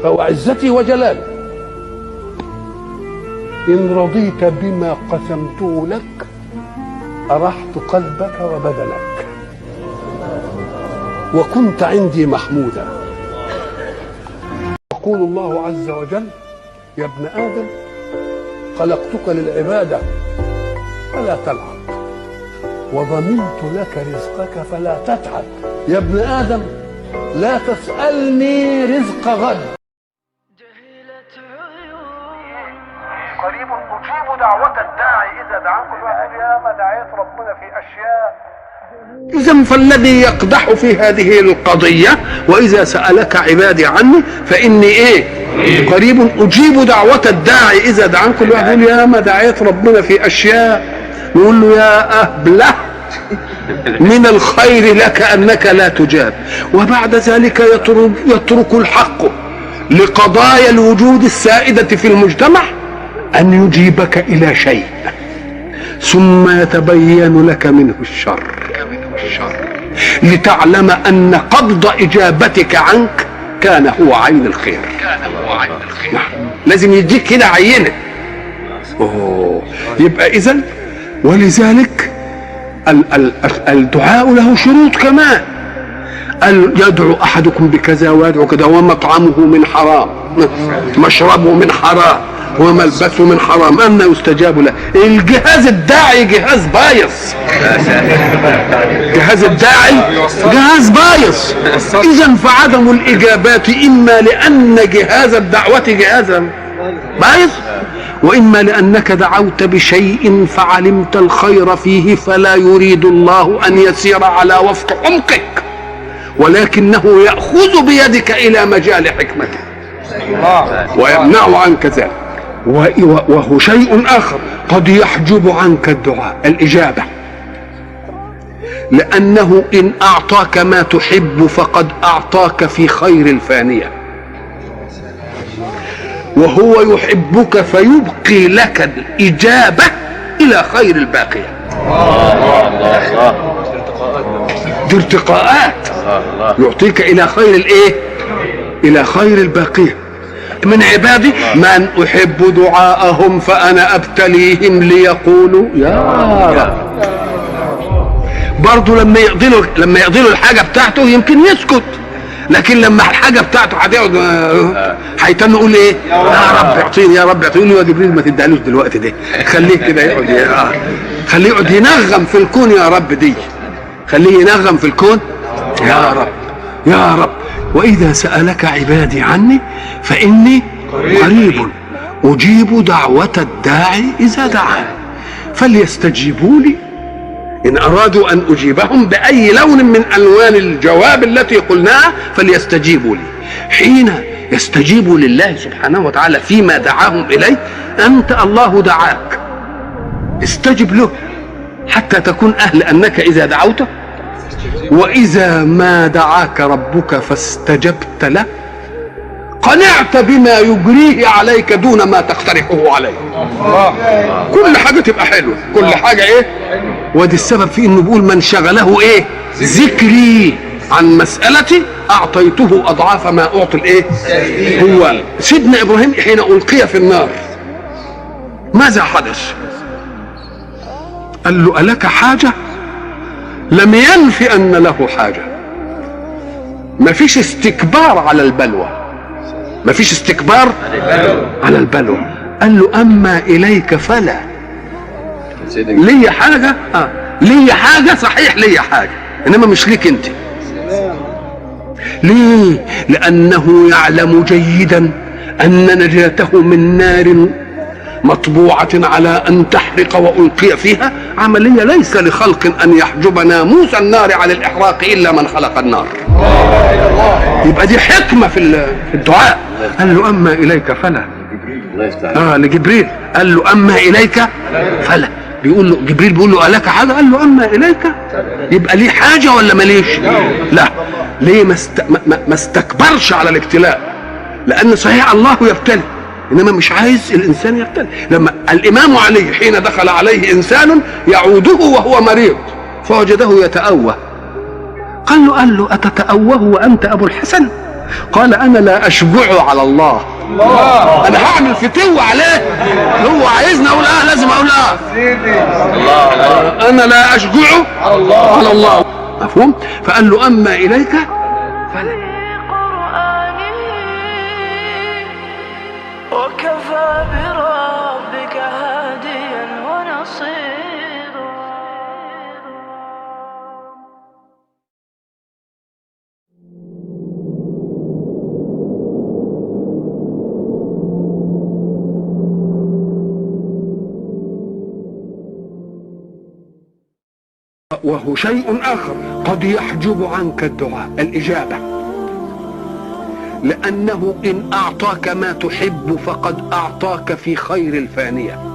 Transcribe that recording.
فوعزتي وجلالي إن رضيت بما قسمته لك أرحت قلبك وبدنك وكنت عندي محمودا. يقول الله عز وجل: يا ابن آدم خلقتك للعبادة فلا تلعب، وضمنت لك رزقك فلا تتعب. يا ابن آدم لا تسألني رزق غد. قريب أجيب دعوة الداعي إذا دعاكم. يا ما دعيت ربنا في أشياء. إذن فالذي يقدح في هذه القضية: وإذا سألك عبادي عني فإني إيه؟ قريب أجيب دعوة الداعي إذا دعان. كل واحد يقول يا ما دعيت ربنا في أشياء، نقول له يا أهبله من الخير لك أنك لا تجاب. وبعد ذلك يترك الحق لقضايا الوجود السائدة في المجتمع أن يجيبك إلى شيء ثم يتبين لك منه الشر، لتعلم أن قبض إجابتك عنك كان هو عين الخير. نعم، لازم يديك كده عينة. يبقى إذن ولذلك الدعاء له شروط كمان. يدعو أحدكم بكذا ويدعو كذا ومطعمه من حرام، مشربه من حرام، وملبسه من حرام، أن يستجاب له؟ الجهاز الداعي جهاز بايظ، جهاز الداعي جهاز بايظ. إذن فعدم الإجابات إما لأن جهاز الدعوة جهازا بايظ، وإما لأنك دعوت بشيء فعلمت الخير فيه فلا يريد الله أن يسير على وفق عمقك، ولكنه يأخذ بيدك إلى مجال حكمته ويمنع عنك ذلك. وهو شيء آخر قد يحجب عنك الدعاء الإجابة، لأنه إن أعطاك ما تحب فقد أعطاك في خير الفانية، وهو يحبك فيبقي لك الإجابة إلى خير الباقية. دي ارتقاءات، يعطيك إلى خير الإيه؟ إلى خير الباقية. من عبادي من أحب دعاءهم فأنا أبتليهم ليقولوا يا رب. برضو لما يقضي له الحاجة بتاعته يمكن يسكت، لكن لما الحاجة بتاعته هتقعد هيتم يقول ايه؟ يا رب اعطيني، يا رب اعطيني. يا جبريل ما تديهالوش دلوقتي ده، خليه كده يقعد، خليه يقعد ينغم في الكون يا رب دي، خليه ينغم في الكون يا رب يا رب. وإذا سألك عبادي عني فإني قريب أجيب دعوة الداعي إذا دعان فليستجيبوا لي إن أرادوا أن أجيبهم بأي لون من ألوان الجواب التي قلناها فليستجيبوا لي. حين يستجيبوا لله سبحانه وتعالى فيما دعاهم إليه، أنت الله دعاك استجب له حتى تكون أهل أنك إذا دعوته، وإذا ما دعاك ربك فاستجبت له قنعت بما يجريه عليك دون ما تقترحه عليه. كل حاجة تبقى حلوة، كل حاجة إيه؟ ودي السبب في إنه بيقول من شغله إيه؟ ذكري عن مسألتي أعطيته أضعاف ما أعطي الإيه؟ هو سيدنا إبراهيم حين ألقي في النار ماذا حدث؟ قال له ألك حاجة؟ لم ينفي أن له حاجة. ما فيش استكبار على البلوى، ما فيش استكبار على البلوى. قال له أما إليك فلا، لي حاجة، لي حاجة صحيح، لي حاجة، إنما مش ليك أنت. ليه؟ لأنه يعلم جيدا أن نجاته من نار مطبوعة على أن تحرق وألقي فيها عملية ليس لخلق أن يحجب ناموس النار عن الإحراق إلا من خلق النار. يبقى دي حكمة في الدعاء. قال له أما إليك فلا، لجبريل قال له أما إليك فلا. بيقول له جبريل، بيقول له ألك حاجة؟ قال له أما إليك. يبقى ليه حاجة ولا ماليش؟ لا. ليه ما استكبرش على الابتلاء؟ لأن صحيح الله يبتلي، إنما مش عايز الإنسان يبتلي. لما الإمام علي حين دخل عليه إنسان يعوده وهو مريض فوجده يتأوه، قال له أتتأوه وأنت أبو الحسن؟ قال أنا لا أشجع على الله. الله. أنا هعمل فتوة عليه، هو عايزني أقول آه لازم أقول آه. الله. أنا لا أشجع على الله. مفهوم؟ فقال له أما إليك فلا. وكفى بربك هاديا ونصيرا. وهو شيء آخر قد يحجب عنك الدعاء الإجابة، لأنه إن أعطاك ما تحب فقد أعطاك في خير الفانية.